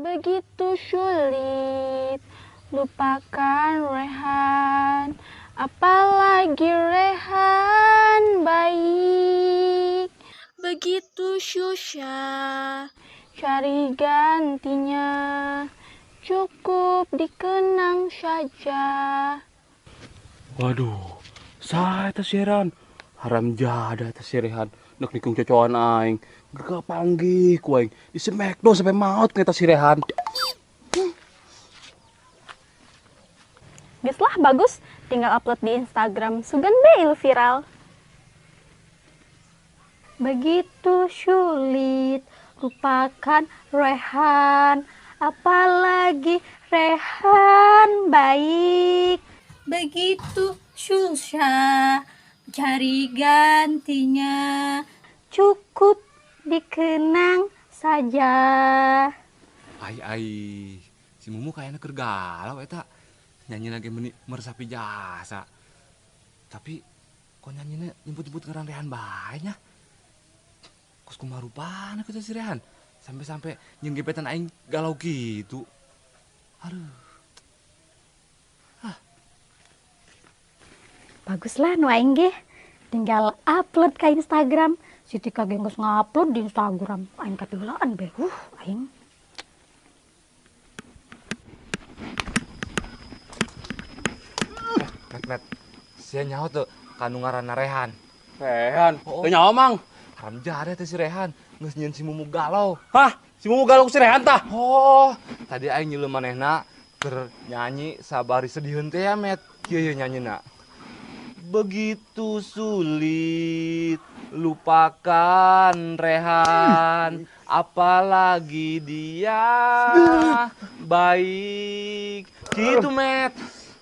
Begitu sulit lupakan Rehan, apalagi Rehan baik. Begitu susah cari gantinya, cukup dikenang saja. Waduh, saya teh siaran. Haram jadah teh si Rehan. Nek nikung cocoan aing. Gak panggih ku aing. Di smackdown sampai maut kita si Rehan. Geus lah bagus, tinggal upload di Instagram. Sugan be ilu viral. Begitu sulit lupakan Rehan, apalagi Rehan baik. Begitu susah cari gantinya, cukup dikenang saja. Ai ai, si Mumu kayaknya keur galau eta. Nyanyi lagi meni meresapi jasa. Tapi kok nyanyinya nyebut-nyebut ngaran Rehan bae nya. Kos kumaha rupana kitu si Rehan. Sampai-sampai jeung gebetan aing galau gitu. Aduh. Ah. Baguslah nu aing ge. Tinggal upload ke Instagram. Si Tika ge geus ngupload di Instagram. Aing kapiheulaan be. Aing. Met, met. Sia nyaho teu kanu ngaranna Rehan. Rehan? Oh. Teu nyaho mang. Haram jadah teh si Rehan geus nyieun si Mumu galau. Hah? Si Mumu galau ku si Rehan tah? Oh, tadi aing nyeuleuh manehna keur nyanyi sabari sedihun teh ya, Met. Kieu ye nyanyina. Begitu sulit lupakan Rehan, apalagi dia baik. Gitu, Met.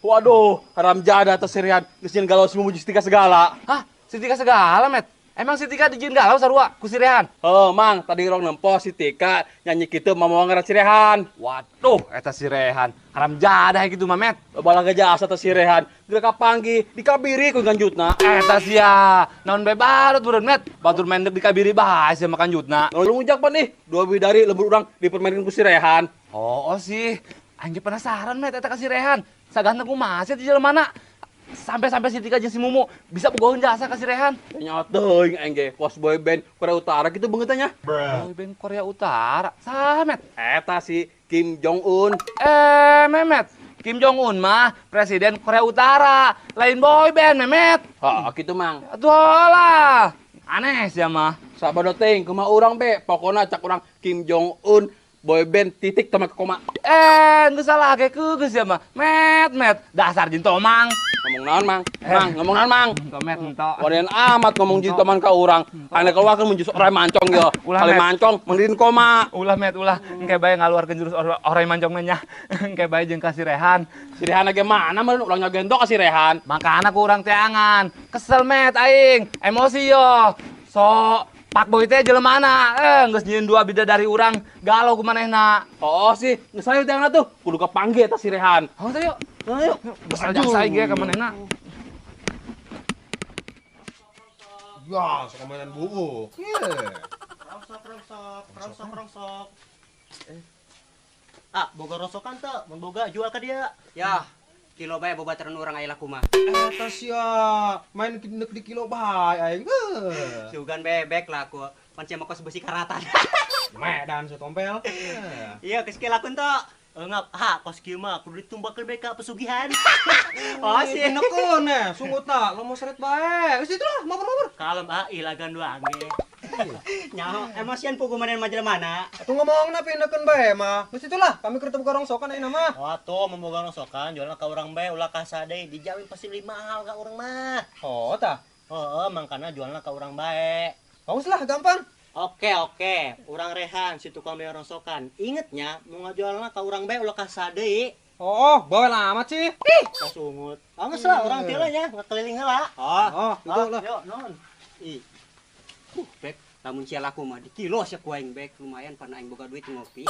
Waduh, haram jadah teh si Rehan geus nyieun galau si Mumu jeung si Tika segala. Hah? Si Tika segala, Met? Emang si Tika dijieun galau sarua ku si Rehan? Oh, Mang, tadi rong nempo si Tika nyanyi kitu mamawa ngaran si Rehan. Waduh, eta si Rehan. Haram jadah kitu mah, Met. Balaga jasa teh si Rehan. Geura kapanggih dikabiri ku ganjutna. Eta sia, naon bae barut beureun, Met. Batur mendek dikabiri bae sia makan jutna. Lu ngujak pan nih, dua bidari lembur urang dipermainkan ku si Rehan. Oh, oh sih. Aing ge penasaran, Met, eta ka si Rehan. Saganteng kumaha sih di jelema mana? Sampai-sampai si Tika jeung si Mumu bisa bogoheun jasa ka si Rehan. Nya teuing aing ge kos boy band Korea Utara kitu beungeut nya. Boy band Korea Utara. Saha, Met? Eta si Kim Jong Un. Memet. Kim Jong Un mah presiden Korea Utara, lain boy band, Memet. Heeh, kitu Mang. Atuh lah. Aneh sia mah. Sabado teuing kumaha urang be, pokona cak urang Kim Jong Un boy band titik tama koma. Geus salah ge geus sia mah. Met, Met, dasar jeung tomang. Ngomong naon, Mang? Mang, ngomong naon, Mang? Ento, Met, ento. Wanian amat ngomong jeung toman ka urang. Ane keluarkeun mun jus orai mancong ye. Ulah, Kali mancong mendin koma. Ulah, Met, ulah. Engke bae ngaluarkeun jurus orai mancong mah nya. Engke bae jeung ka si Rehan. Si Rehan ge mana meureun urang nyagento ka si Rehan. Makana ku urang teangan. Kesel, Met, aing. Emosi yo. So Pak Boy teh jelemana, geus nyieun dua bidadari urang galau ku manehna. Oh sih, geus hayu teangan tuh, kudu kapanggih eta si Rehan. Oh teh yuk. Ayo, geus jasa ge ka manehna. Ya, sok mainan buuk. Ye. Rongsok, rongsok, rongsok, rongsok. Ah, boga rongsokan teu, mun boga jual ka dia. Ya. Kilo bae bobaturan urang aya laku mah. Eta sia, main nek di kilo bae aing. Sugan bebek laku, pan sia mah kos besi karatan. Medan si tompel. Iya, geus kieu lakun teu. Engap, ha, kos kieu mah kudu ditumbakeun bae ka pesugihan. Oh sih. Nekeun eh, sungutna lomo seret bae. Geus itu lah, mabur-mabur. Kalem ah, ilagan doang ge. Nyaho, emosian pugu maneh mah jelema mana? Atuh ngomongna pindakeun bae mah. Geus itulah, kami keur teu boga rongsokan ayeuna mah. Oh atuh mun boga rongsokan jualna ka urang bae ulah ka sade, dijamin pasti beli mahal ka urang mah. Oh tah. Heeh, mangkana jualna ka urang bae. Bagus lah, gampang. Oke, oke. Urang Rehan si tukang bayar rongsokan. Ingetnya mau ngajualna ka urang bae ulah ka sade. Oh, bawel amat sih. Ih, kasungut. Geus lah urang teh nya ngakeliling heula. Oh, itu lah. Yo, non. Ih. Bek, lamun sia laku mah di kilo sia ku aing bek, lumayan pan aing boga duit ngopi.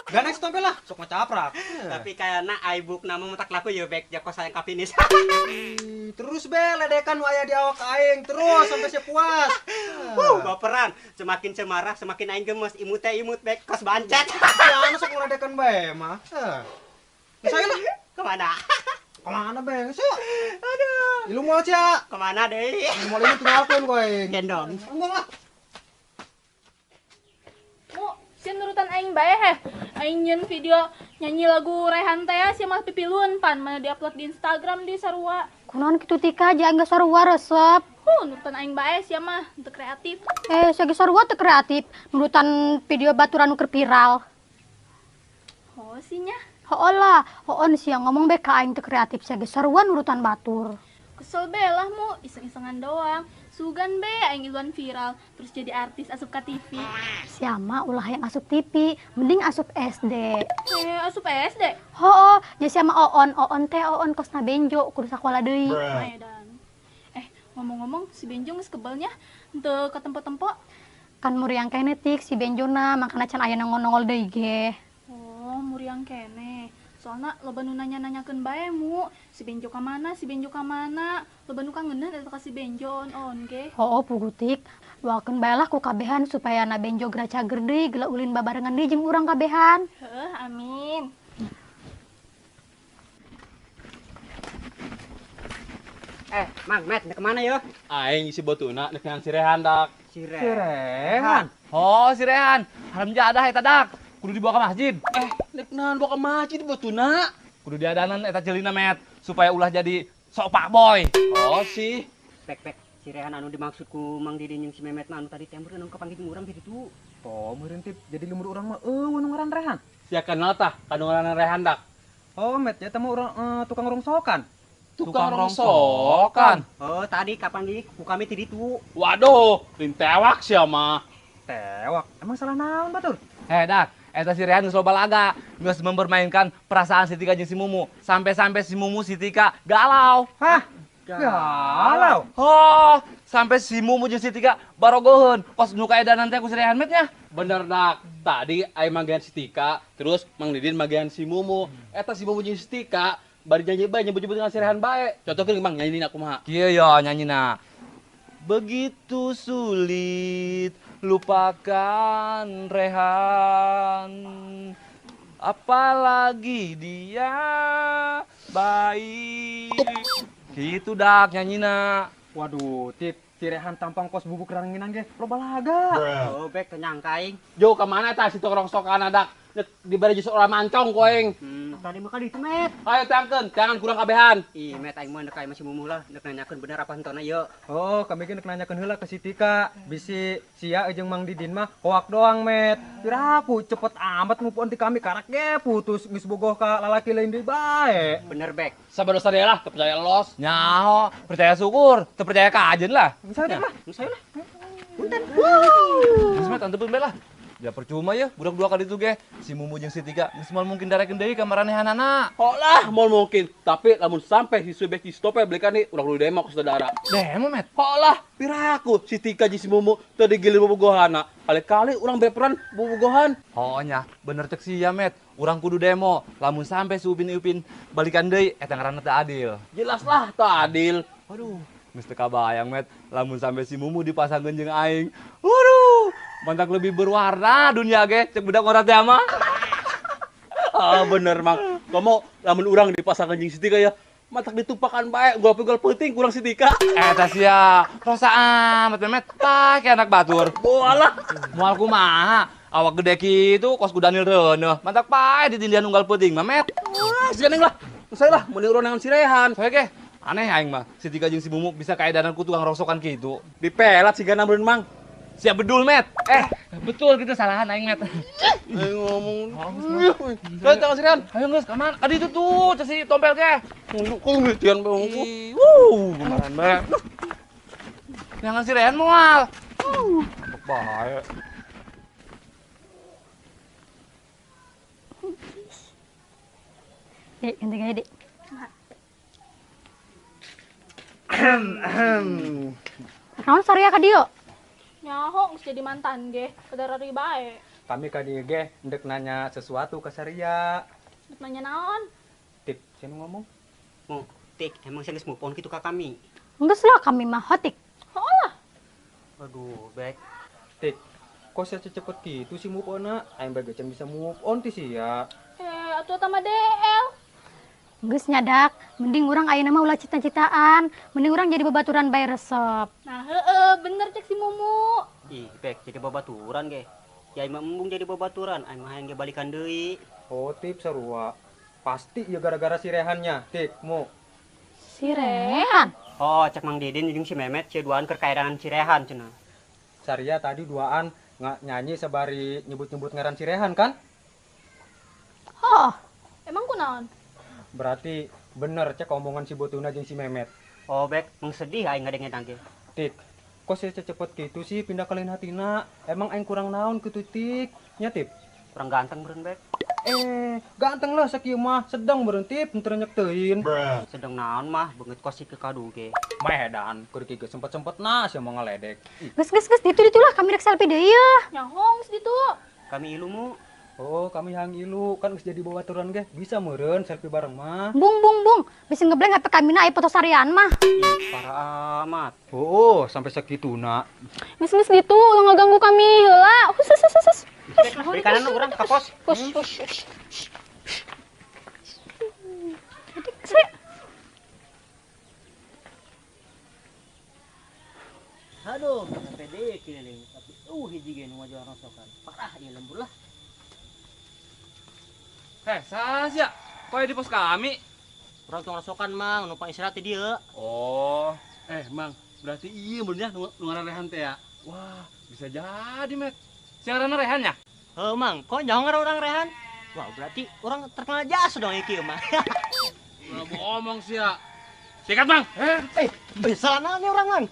Gak next tompel lah, sok ngacaprak. Tapi kayakna aibuk nama mentak laku ya bek, jako sayang kapinis. Terus be, ledekan nu aya di awak aing terus sampai sia puas. Baperan, semakin cemarah semakin aing gemes, imut teh imut bek, kos bancet. Ya anu sok ngaledekan bae mah. Saya lah. Kemana? Kemana be? Sia. Aduh. Ilu moal sia. Kemana deui? Ilu moal ini tinggalkeun kowe. Gendong. Enggung lah. Mu, sia nurutan aing bae heh. Aing nyeun video nyanyi lagu Rehan teh sia mah pipiluan pan mana diupload di Instagram di sarua. Kunaon kitu Tika aja geus sarua resep. Nurutan aing bae sia mah teu kreatif. Sia geus sarua teu kreatif, nurutan video baturan nu keur viral. Oh, sinya. Hooh lah, hoon sia ngomong be ka aing teu kreatif sia geus sarua nurutan batur. Kesel be lah mu, iseng-isengan doang. Sugan be aing iluan viral, terus jadi artis asup ka TV. Sia mah ulah yang asup TV, mending asup SD. Asup SD? Hooh, jadi sia mah oon, oon teh oon kosna Benjo, kudu sakola deui. Maedan. Ngomong-ngomong si Benjo geus kebelnya henteu ka tempo-tempo. Kan muriang keneh tik si Benjona, makana can aya nongol-nongol deui ge. Oh, muriang keneh. Soalna loba nu nanya-nanyakeun bae mu, si Benjo ka mana, si Benjo ka mana. Loba nu kangenan eta ka si Benjo on-on ge. Hooh pugutik, doakeun bae lah ku kabehan supaya na Benjo geura cager deui, geula ulin babarengan deui jeung urang kabehan. Heuh, amin. Mang, Met, nek kemana yo? Aing isi botuna nek nang si Rehan dak. Si Rehan. Oh, si Rehan. Haram jadah eta dak. Kudu dibawa ke masjid. Nek naon bawa ke masjid botuna? Kudu diadanan eta celina, Met, supaya ulah jadi sok pak boy. Oh sih. Pek, pek. Si Rehan anu dimaksud ku Mang Didi jeung si Memet mah anu tadi teh meureun anu kapanggih jeung urang di ditu. Oh, meureun tip jadi lumur urang mah eueuh nu ngaran Rehan. Sia kenal tah kanu ngaran Rehan dak. Oh, Met, ya teh mah urang tukang rongsokan. Tukang rongsokan. Oh, tadi kapan di ku kami ti ditu. Waduh, lin tewak sia mah. Tewak. Emang salah naon batur? Heh, dak, eta si Rehan geus loba laga, geus mempermainkan perasaan si Tika jeung si Mumu. Sampai-sampai si Mumu si Tika galau. Hah? Galau. Oh, sampai si Mumu jeung si Tika barogoheun kos nu kaedanan teh ku si Rehan met nya. Bener dak. Tadi aing manggihan si Tika, terus Mang Didin manggihan si Mumu. Eta si Mumu jeung si Tika bari nyanyi bae nyebut-nyebut dengan si Rehan bae. Contohkeun Mang nyanyina kumaha? Kieu yo nyanyina. Begitu sulit lupakan Rehan, apalagi dia baik. Gitu dak nyanyina. Waduh, tip si Rehan tampang kos bubuk ranginan ge loba laga. Oh, bek teu nyangka aing. Jo ka mana tah si tukang rongsokan dak? Dibari jus orang mancong ku aing. Tadi mah ka ditu, Met. Ayo tangkeun, jangan kurang kabehan. Ih, Met aing mah ndek aing masih mumuh lah, ndek nanyakeun bener apa henteu ieu. Oh, kami ge ndek nanyakeun heula ke si Tika. Bisi sia jeung Mang Didin mah hoak doang, Met. Piraku cepet amat ngupuan ti kami karak ge putus geus bogoh ka lalaki lain deui bae. Bener, Bek. Sabar dosa lah, teu percaya los. Nyaho, percaya syukur, teu percaya kajen lah. Misalnya lah, misalnya lah. Punten. Geus Met, antepun bae lah. Ya percuma ya, budak dua kali itu ge. Si Mumu jeung si Tika geus moal mungkin darekeun deui ka maranehanana. Oh lah, moal mungkin. Tapi lamun sampai si Subek si Stope belikan nih, urang kudu demo ku saudara. Demo, Met? Oh lah, piraku si Tika jeung si Mumu teu digilir bobogohana. Kali-kali urang beperan bobogohan. Oh nya, bener cek sia, Met. Urang kudu demo. Lamun sampai si Upin Ipin balikan deui eta ngaranna teu adil. Jelas lah teu adil. Aduh, geus teu kabayang, Met. Lamun sampai si Mumu dipasangkeun jeung aing. Waduh, mantak lebih berwarna dunia ge cek budak ora teh mah. Ah bener, Mang. Komo lamun urang dipasangkeun jeung si Tika ya, matak ditumpakan bae, gol-gol peuting kurang si Tika. Eta sia, rosa amat Memet, pake anak batur. Moal lah. Moal kumaha? Awak gede kitu kos ku Daniel reuneuh. Mantak pae ditindihan unggal peuting mah, Met. Wah, si gandeng lah. Saya lah, mun urang dengan si Rehan. Saya ge aneh aing mah, si Tika jeung si Mumu bisa kaedanan ku tukang rongsokan kitu. Dipelat si gana meureun, Mang. Siap bedul, Met. Betul gitu salahan aing, Met. Aing ngomong. Ayo tangan si Rehan. Ayo geus, ka mana? Ka ditu tuh, cek si tompel ge. Kok ngitian bae ngomong. Wuh, kemarin bae. Jangan si Rehan moal. Bae. Dek, ganti gaya, Dek. Naon saria ka dieu? Nyaho geus jadi mantan ge, saudara bae. Kami ka dieu ge ndek nanya sesuatu ka Saria. Ndek nanya naon? Tip, sia nu ngomong. Mu, Tik, emang sia geus move on kitu ka kami? Geus lah kami mah hotik. Heuh lah. Aduh, Bek. Tik, Kok sia cepet gitu sih move on-na? Aing bae can bisa move on ti sia. Atuh eta mah DL. Geus nyadak, mending urang ayeuna mah ulah cita-citaan, mending urang jadi babaturan bae resep. Nah, heeh, bener cek si Mumu. Ih, Bek, jadi babaturan ge. Ya aing mah embung jadi babaturan, aing mah hayang ge balikan deui. Oh, tip sarua. Pasti ya gara-gara si Rehannya, Tik, Mu. Si Rehan? Oh, cek Mang Didin jeung si Memet sia duaan keur kaedanan si Rehan cenah. Saria tadi duaan nggak nyanyi sebari nyebut-nyebut ngaran si Rehan kan? Oh, emang kunaon? Berarti bener cek omongan si Botuna jeung si Memet. Oh, Bek, mung sedih aing ngadenge ge. Tik, kok sia cepet gitu sih pindah ke lain hatina? Emang aing kurang naon kitu Tik? Nya Tip? Kurang ganteng beureun, Bek. Ganteng lah sakieu mah, sedang beureun Tip, henteu nyek teuing. Sedang naon mah beungeut kos si kadu ge. Medan, keur kieu sempet-sempetna sia mah ngaledek. Geus geus geus ditu ditulah kami rek selfie deui yeuh. Nyahong geus ditu. Kami ilu mu. Oh, kami hang ilu kan geus jadi babaturan ge, bisa meureun selfie bareng mah. Bung bung bung, bisa ngeblank HP kami na aya foto sarian mah. Ih, parah amat. Oh, sampai sakituna. Geus geus ditu ulah ngaganggu kami heula. Hus hus hus hus. Beri kanan urang ka pos. Hus hus. Jadi saya Aduh, sampai deh keliling. Tapi hiji ge nu ngajual rongsokan. Parah ieu lembur lah. Sas ya, kok di pos kami? Urang tong rongsokan, Mang, numpang istirahat di dieu. Oh, Mang, berarti iya bener nu ngaran Rehan teh ya. Wah, bisa jadi, Met. Si ngaranna Rehan ya? Heuh, Mang, kok nyaho ngaran urang Rehan? Wah, berarti urang terkenal jasa dong ieu mah. Ulah ngomong sih ya. Sikat, Mang. Salah naon nih urang, Mang?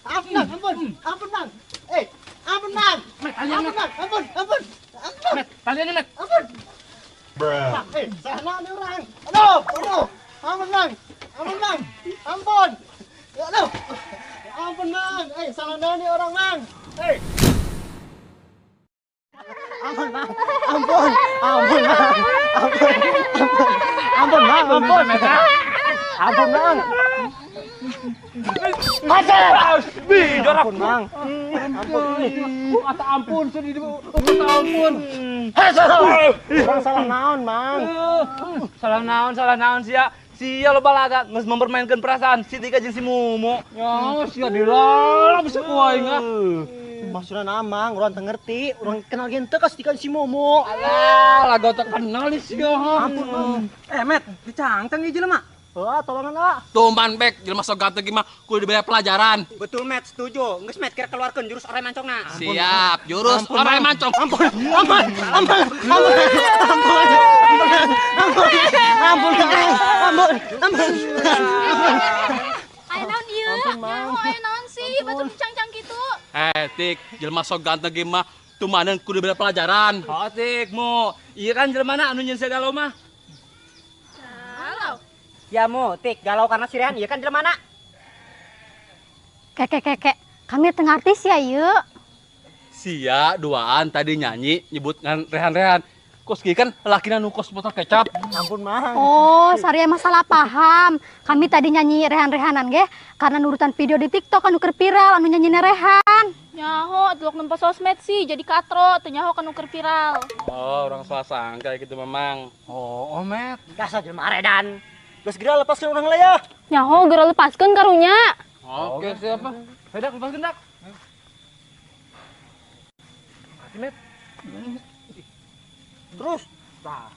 Ampun, Mang, ampun. Ampun, Mang. Ampun, Mang. Ampun, Mang, ampun, ampun. Met, taliannya, Met. Ampun. Salah naon nih urang. Aduh, aduh. Ampun, Mang. Ampun, Mang. Ampun. Aduh. Ampun, Mang. Salah naon nih orang, Mang. Ampun, Mang. Ampun. Ampun, Mang. Ampun. Ampun, Mang. Ampun. Ampun, Mang. Ampun, Mang. Ampun. Kata ampun, sedih. Kata ampun. Orang salah naon, Mang. Salah naon sia. Sia lo balaga geus mempermainkan perasaan si Tika jeung si Mumu. Ya, sia dilalap si ku aing ah. Maksudna naon, Mang? Urang teu ngerti, urang kenal ge henteu ka si Tika jeung si Mumu. Alah, laga teu kenal nih sia. Ampun, Mang. Met, dicangcang ieu jelema. Heuh, tolongan ah. Tuman bek, jelema sok ganteng ge mah kudu diberi pelajaran. Betul, Met, setuju. Geus Met, kira keluarkeun jurus orai mancongna. Siap, jurus orai mancong. Ampun, ampun, ampun, ampun, ampun, ampun, ampun, ampun, ampun. Aya naon ieu? Nyaho aya naon sih, batur dicangcang kitu. Tik, jelema sok ganteng ge mah tumaneun kudu diberi pelajaran. Oh, Tik, mu. Ieu kan jelemana anu nyeun galau mah. Galau. Ya mu, Tik, galau karena si Rehan, ieu kan jelemana. Keke keke, kami teu ngarti sia ieu. Sia duaan tadi nyanyi nyebut ngan Rehan-Rehan. Kos kieu kan lalakina nu kos botol kecap. Ampun, Mang. Oh, saria masalah paham. Kami tadi nyanyi Rehan-Rehanan ge karena nurutan video di TikTok anu keur viral anu nyanyina Rehan. Nyaho atuh nempo sosmed sih jadi katro teu nyaho kanu keur viral. Oh, orang salah sangka gitu Mamang. Oh, Met. Dasar jelema aredan. Geus geura lepaskeun urang lah ya. Nyaho geura lepaskeun karunya. Oke, siapa? Hedak lepaskeun dak. Mati, Met. Terus. Tah.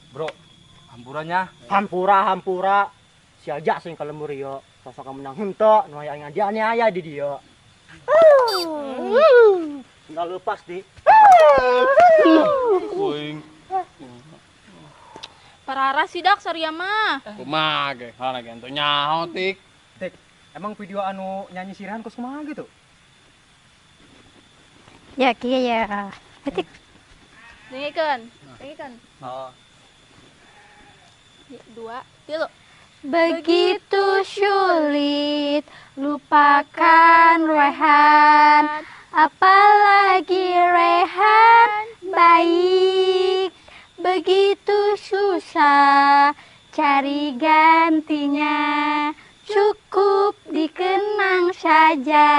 Bro, hampurannya. Hampura, hampura. Si aja sing ka lembur ieu. Sosok menang henteu, nu aya ngadianiaya di dieu. Enggak lepas di. Kuing. Parara sidak saria mah. Kumaha ge, hal ge entu nyaho Tik. Tik, emang video anu nyanyi si Rehan kos kumaha gitu? Ya kieu ya. Tik. Dengekeun, dengekeun. Oh. 2, 3. Begitu sulit lupakan Rehan, apalagi Rehan baik. Begitu susah cari gantinya, cukup dikenang saja.